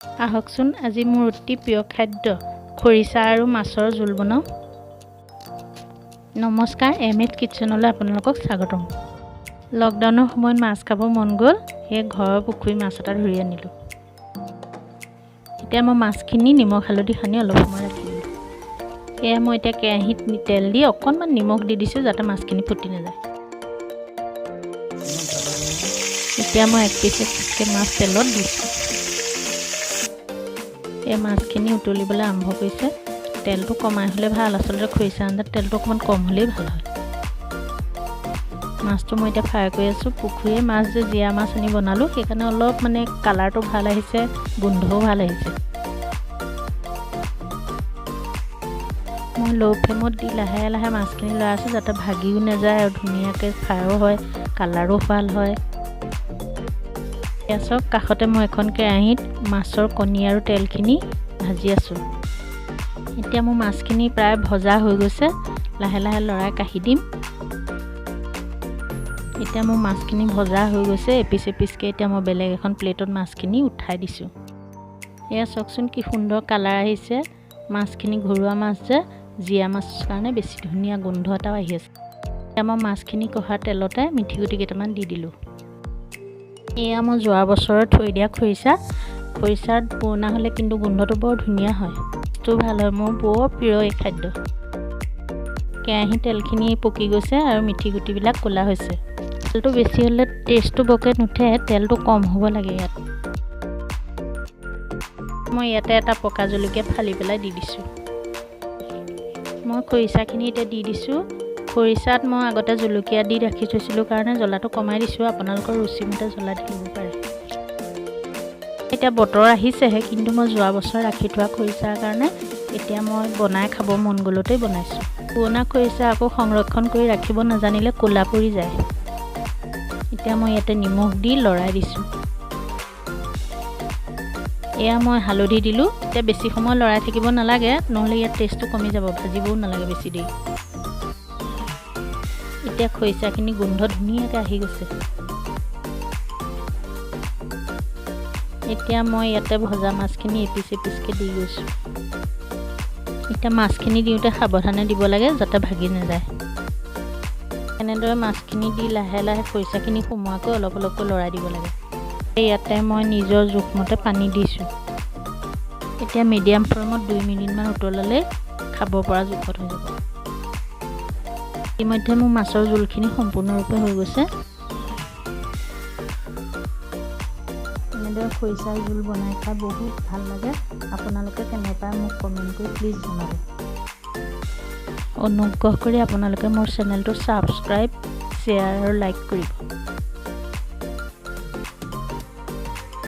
আহকচোন, আজি মোৰ অতি প্ৰিয় খাদ্য খৰিচা আৰু মাছৰ জোল বনাওঁ। নমস্কাৰ, এম এইচ কিটচেনলৈ আপোনালোকক স্বাগতম। লকডাউনৰ সময়ত মাছ খাব মন গ'ল, সেয়ে ঘৰৰ পুখুৰীৰ মাছ এটা ধৰি আনিলোঁ। এতিয়া মই মাছখিনি নিমখ হালধি সানি অলপ সময় ৰাখি দিলোঁ। এয়া মই এতিয়া কেৰাহীত তেল দি অকণমান নিমখ দি দিছোঁ, যাতে মাছখিনি ফুটি নাযায়। এতিয়া মই এক পিচ এক পিচকৈ মাছ তেলত দিছোঁ। এই মাছখিনি উতলিবলৈ আৰম্ভ কৰিছে। তেলটো কমাই হ'লে ভাল, আচলতে খৰিচা আঞ্জাত তেলটো অকণমান কম হ'লেই ভাল হয়। মাছটো মই এতিয়া ফ্ৰাই কৰি আছোঁ। পুখুৰীৰ মাছ যে জীয়া মাছ আনি বনালোঁ, সেইকাৰণে অলপ মানে কালাৰটো ভাল আহিছে, গোন্ধও ভাল আহিছে। মই ল' ফ্লেমত দি লাহে লাহে মাছখিনি লৰাই আছোঁ, যাতে ভাগিও নাযায় আৰু ধুনীয়াকৈ ফ্ৰাইও হয়, কালাৰো ভাল হয়। চাওক, কাষতে মই এখন কেৰাহীত মাছৰ কণী আৰু তেলখিনি ভাজি আছোঁ। এতিয়া মোৰ মাছখিনি প্ৰায় ভজা হৈ গৈছে, লাহে লাহে লৰাই কাঢ়ি দিম। এতিয়া মোৰ মাছখিনি ভজা হৈ গৈছে, এপিচ এপিচকৈ এতিয়া মই বেলেগ এখন প্লেটত মাছখিনি উঠাই দিছোঁ। এয়া চাওকচোন, কি সুন্দৰ কালাৰ আহিছে। মাছখিনি ঘৰুৱা মাছ যে, জীয়া মাছ কাৰণে বেছি ধুনীয়া গোন্ধ এটাও আহি আছে। এতিয়া মই মাছখিনি কঢ়া তেলতে মিঠি গুটি কেইটামান দি দিলোঁ। এয়া মই যোৱা বছৰত থৈ দিয়া খৰিচা। খৰিচাত পুৰণা হ'লে কিন্তু গোন্ধটো বৰ ধুনীয়া হয়, টেষ্টটো ভাল হয়। মোৰ বৰ প্ৰিয় এই খাদ্য। কেৰাহী তেলখিনি পকি গৈছে আৰু মিঠি গুটিবিলাক ক'লা হৈছে। তেলটো বেছি হ'লে টেষ্টটো বৰকৈ নুঠে, তেলটো কম হ'ব লাগে ইয়াত। মই ইয়াতে এটা পকা জলকীয়া ফালি পেলাই দি দিছোঁ। মই খৰিচাখিনি এতিয়া দি দিছোঁ। খৰিচাত মই আগতে জলকীয়া দি ৰাখি থৈছিলোঁ কাৰণে জ্বলাটো কমাই দিছোঁ, আপোনালোকৰ ৰুচিমতে জ্বলা দি ল'ব পাৰে। এতিয়া বতৰ আহিছেহে, কিন্তু মই যোৱা বছৰ ৰাখি থোৱা খৰিচাৰ কাৰণে এতিয়া মই বনাই খাব মন গ'লতেই বনাইছোঁ। পুৰণা খৰিচা আকৌ সংৰক্ষণ কৰি ৰাখিব নাজানিলে ক'লা পৰি যায়। এতিয়া মই ইয়াতে নিমখ দি লৰাই দিছোঁ। এয়া মই হালধি দিলোঁ। এতিয়া বেছি সময় লৰাই থাকিব নালাগে, নহ'লে ইয়াত টেষ্টটো কমি যাব। ভাজিবও নালাগে বেছি দেৰি। এতিয়া খৰিচাখিনি গোন্ধ ধুনীয়াকৈ আহি গৈছে। এতিয়া মই ইয়াতে ভজা মাছখিনি এপিচ এপিচকৈ দি গৈছোঁ। এতিয়া মাছখিনি দিওঁতে সাৱধানে দিব লাগে, যাতে ভাগি নাযায়। এনেদৰে মাছখিনি দি লাহে লাহে খৰিচাখিনি সোমোৱাকৈ অলপ অলপকৈ লৰাই দিব লাগে। ইয়াতে মই নিজৰ জোখমতে পানী দিছোঁ। এতিয়া মিডিয়াম ফ্লেমত 2 মিনিটমান উতলালেই খাব পৰা জোখত হৈ যাব। ইতিমধ্যে মোৰ মাছৰ জোলখিনি সম্পূৰ্ণৰূপে হৈ গৈছে। এনেদৰে খৰিচাৰ জোল বনাই খাই বহুত ভাল লাগে। আপোনালোকে কেনে পায় মোক কমেণ্ট কৰি প্লিজ জনাব। অনুগ্ৰহ কৰি আপোনালোকে মোৰ চেনেলটো ছাবস্ক্ৰাইব, শ্বেয়াৰ আৰু লাইক কৰিব।